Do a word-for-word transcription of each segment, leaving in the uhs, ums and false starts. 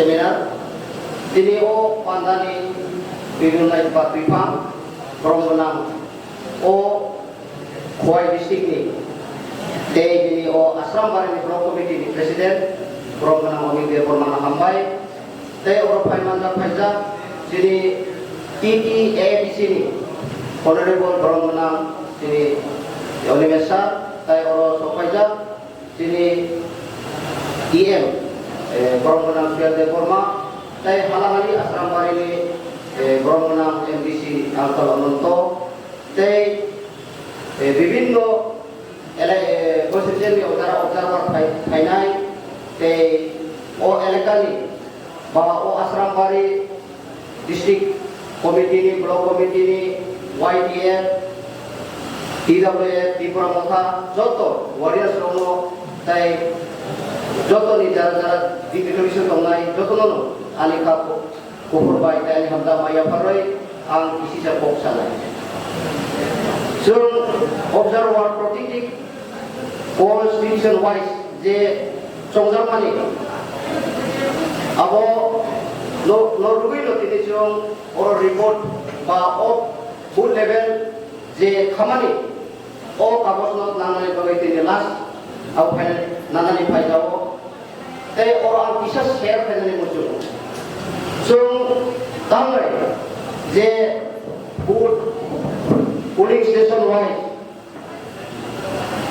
Seminar, tini o pandani twirwnai ba twipha borom gwnang o Khowai district ni tei tini o Asrambari ni block committee ni president borom gwnang Amit Debbarma no hambai. Tei oro phai manjak phaijak chini T T A D C ni honorable borom gwnang chini Animesh sir, tei oro sok phaijak chini E M, eh, borom gwnang Suyal Debbarma, tei halahali Asrambari ni, eh, borom gwnang M D C Angkal Ananto, tei, eh, bibinno ele-, eh, constituency ni ojara observer phai-, phainai, tei o elakani ba o Asrambari district committee ni, block committee ni, Y T F, T W F, Tipra Motha, joto warriors rokno tei jotoni jara jara deputation tongnai jotono ani kha kuphur bai tei ani hamjakma yapharwi ang kisisa kok sanai. Chwng observer protiti constitution wise je chongjakmani abo no, no rwgwi no tini chwng oro report ba o booth level je khamani o kagojno nanani bagwi tini last abo phainani nanani phaijao. Tei oro ang kisa share khainani muchungo. Chwng tamni je booth polling station wise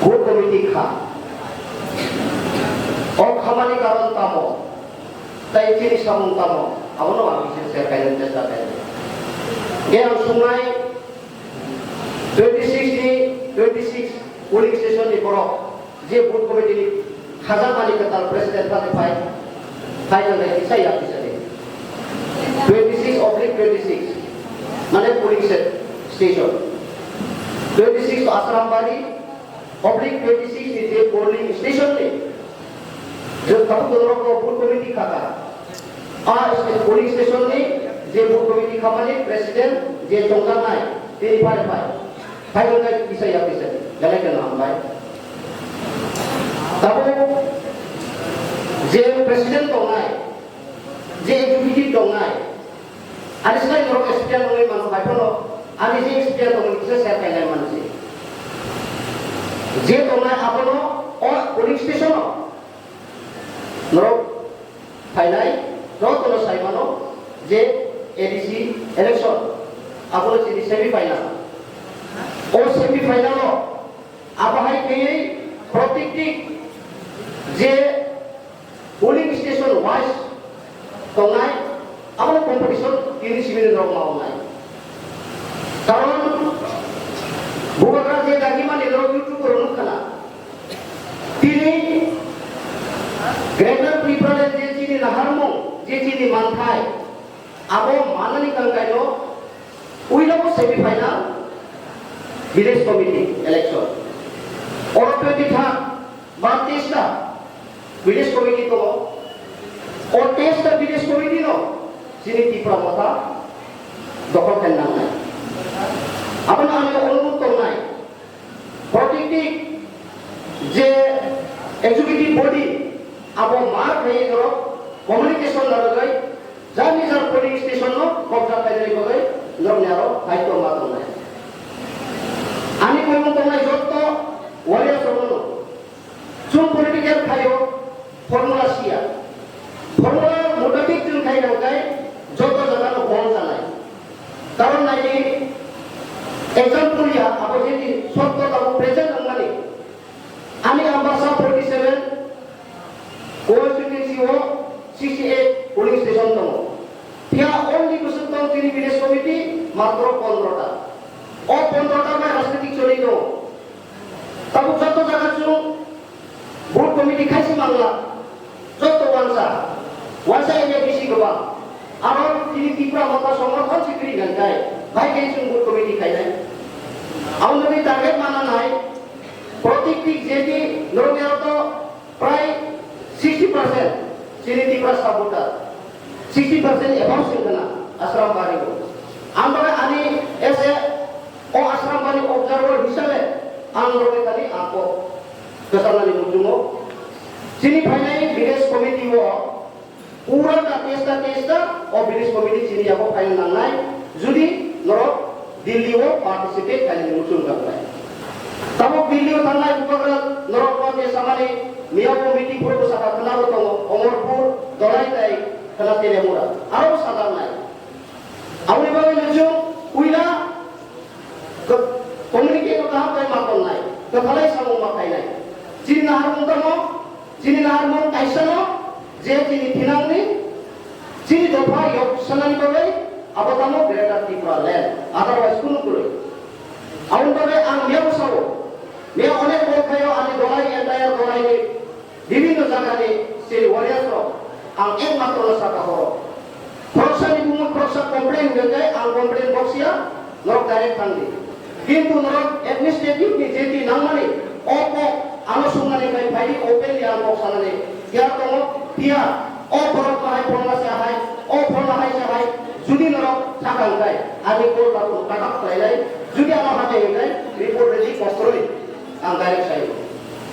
booth committee kha. O khamani karon tamo? Tei chini samung tamo? Abono ang kisa share khainani chesta khainai. Ge ang sungnai twenty six ni twenty six polling station ni borok je booth committee ni khajakmani kwtal president thani phai, phai nang kisa ya kisa ni. Twenty six oblique twenty six, mane polling se-, station. Twenty six to Asrambari oblique twenty six ni je polling station ni. Je tabuk dorok booth committee khaka. A polling station ni je booth committee khamani president je chongjaknai, tini phai phai. Phai wngkha kisa ya kisa, belai kheno hambai. Tabuk je president tongnai, je executive tongnai, ani slai norok experience wngwi mano, bai phano ani je experience tongmani kisa share khainai mansi. Je tongnai abono o polling station o norok phainai, jotono sai mano je A D C election, abono chini semi final. O semi final o abo hai khaiwi protikti je polling station wise tongnai, abono competition tini simi norok ma wngnai. Karon bubagra je dagimani norok YouTube o nukha na, tini Greater Tipraland je chini naharmung, je chini manthai, abo manani kangkaino uilabo semi final village committee election. Oro twenty third ba teis ta village committee tongo. O teis ta village committee no chini Tipra Motha dokhol khaina nangnai. Abono ani onurudh tongnai. Protikti je executive body abo mar khaiwi norok communication narwgwi jar nijar polling station no kobja khainani bagwi norokni aro daityo ma tongnai. Ani koimung tongnai jotto warriors rokno chwng political khaio, formula siya. Formula mutabik chwng khai nang khe joto jaga no bol janai. Karon naidi example ya abo je di sotto tabuk present wngmani. Ani Ambassa forty seven constituency o sixty eight polling station tongo. Phiya only bwswk tong chini village committee matro pondro ta. O pondro ta bai rajnitik choli tongo. Tabuk joto jaga chwng booth committee khaisi mangla, joto wansa, wansa area bisi kwbang. Aro tini Tipra Motha somorthon si kwrwi nang khe, bai khe chwng booth committee khainai. Aboni bagwi target mana nai, protikti jeti norok ni aro to prai sixty percent chini Tiprasa voter, sixty percent above se wngkha na Asrambari o. Ang bagwi ani as a o Asrambari observer hisabe ang rokni thani ang kok kwcharnani muchungo. Chini phainai village committee o pura ta Minister o village committee chini yago phaina nangnai, judi norok Delhi o participate khainani muchung kangnai. Tabuk Delhi o thangnai bubagra norok no je samani miya o meeting phuru bwsaka khwnabo tongo, Omorpur, Dolai tei khwna Telemura. Aro sajaknai. Aboni bagwi nwchung puila Ko-, communicate no kaham khe ma tonnai, kwphalai samung ma khainai. Chini naharmung tamo, chini naharmung kaisano, je chini thinangni, chini dopha yok sanani bagwi, abo tamo Greater Tripura Land, otherwise kunu kwrwi. Aboni bagwi ang miyabo sao, miya onek kol khaio ani Dolai, entire Dolai ni Bibhinno jagani chini warriors rok ang ekmatro no saka horo. Khoroksa ni bumung khoroksa complain hwnkhe ang complain box ya norok direct thang di. Kintu norok administrative ni jeti nangmani o kok ano sungmani bai phaidi openly ang kok sanani tiyar tongo, phiya o borok bahai phone ma se hai, o phone ma hai se hai, judi norok sakang kai ani call ba phone katak khlainai, judi ano hamya hwnkhe report ready kokroi ang direct sai.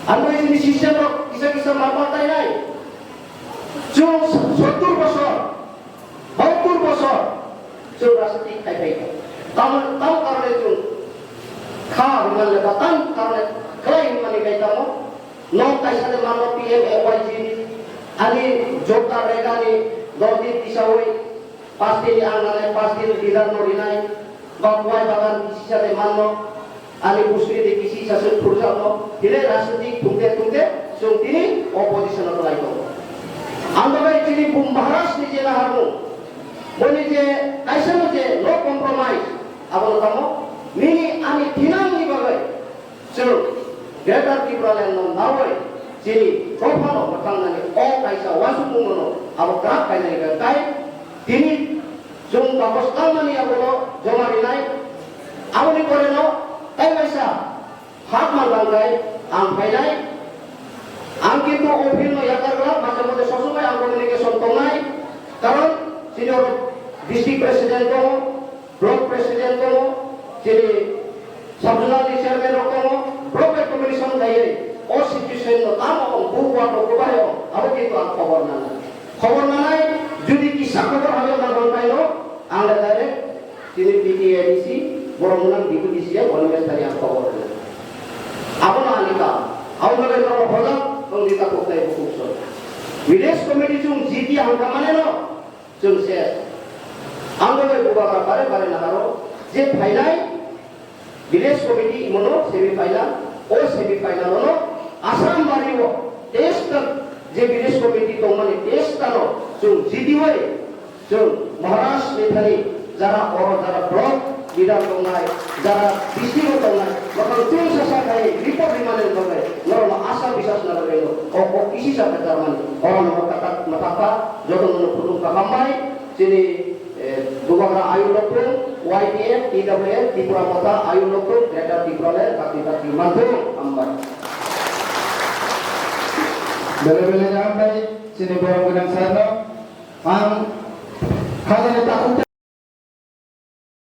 Ang bai chini system rok kisa kisa ma ma tai nai. Chwng sottur bosor, bahattur bosor chwng rajniti khai phai kha. Tamo, tamo karone chwng kha hwnmani le ba tamo karone khlai hwnmani bai tamo. Nok kaisa de mano P M A Y G ni, ani jobda regani dos din tisawi. Pas din ni ang nanai, pas din leader no rinai, ba kuai bagan kisi sa de manno, ani buskuri de kisi sa se phurjakno, hinai rajnitik thungte thungte chwng tini opposition o kwlai tongo. Ang bagwi chini Bum Maharaj ni je naharmung, boni je kaisa no je no compromise, abono tamo nini ani thinang ni bagwi. Chwng Greater Tipraland no nawi chini dophano mwthangnani o kaisa uansukmungno abo kwrak khainani hwnkhe tei tini chwng bagos tangmani abono joma rinai. Aboni poreno tei waisa hap malbangkhai ang phainai. Ang kintu o field no yakar glak, maje moje sosobai ang communication tongnai, karon chini oro district president tongo, Block president tongo, chini sub-zonal ni chairman rok tongo, block bai communication khaiwi o situation no tamo wng, bu ward rok kwbai wng, abo kintu ang khobor nanai. Khobor nanai, jodi kisa khobor hamya ma tong khaino, ang le direct chini P T A D C, borok mwnang deputy C M, Animesh Thani ang khobor rwnai. Abono ani kam, abo bagwi norok hojak wng di takhuk tei bukhuk soi. Village committee chwng G T hangkha mane no, Chwng se ang bo bai bubagra bare bare naharo je phainai village committee imono semi final, o semi final ono Assam bari o testa je village committee tongmani testa no chwng jitiwai chwng Maharaj ni thani jara oro jara block leader tongnai, jara district o tongnai, bokang chwng sasa khai report rimani bagwi norokno asa bisas na bagwi o kok kisi sa kwcharmani. Oro no mwthak, mwthakpa jotono no khulum kaham bai chini, eh, Bubagra Ayur Lokrum, Y T F, T W F, Tripura Motha, Ayur Lokrum, Greater Tipraland, Kakti Kakti Manthung, hambai. Bele bele hambai, chini borom gwnang sarno. Ang khajani takhuk